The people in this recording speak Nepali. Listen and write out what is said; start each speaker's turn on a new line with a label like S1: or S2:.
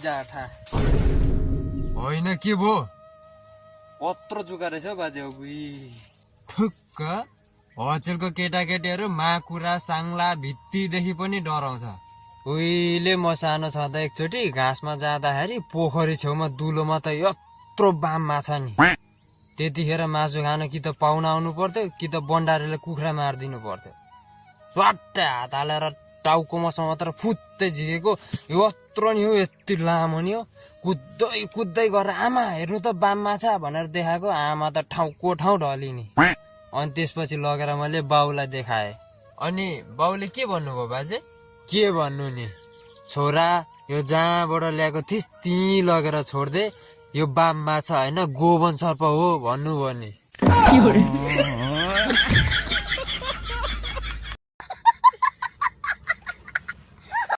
S1: जाठा
S2: होइन के भो
S1: कत्रो जुका रहेछ हौ बाजे अबुई
S2: ठुक्क हचेलको केटाकेटीहरू माकुरा साङ्ला भित्तीदेखि पनि डराउँछ।
S1: उहिले म सानो छँदा एकचोटि घाँसमा जाँदाखेरि पोखरी छेउमा दुलोमा त यत्रो बाम माछा नि। त्यतिखेर मासु खान कि त पाहुना आउनु पर्थ्यो कि त बन्डारीले कुखुरा मारिदिनु पर्थ्यो। स्वाट्टै हात हालेर टाउकोमा समातेर फुत्तै झिकेको यत्रो नि हो, यति लामो नि हो। कुद्दै कुद्दै गरेर आमा हेर्नु त बाम माछा भनेर देखाएको, आमा त ठाउँको ठाउँ ढलिनी। अनि त्यसपछि लगेर मैले बाउलाई देखाएँ।
S2: अनि बाउले के भन्नुभयो बाजे?
S1: के भन्नु नि, छोरा यो जहाँबाट ल्याएको थिइस् त्यहीँ लगेर छोड्दे, यो बाम माछा होइन गोवन सर्प हो भन्नुभयो नि।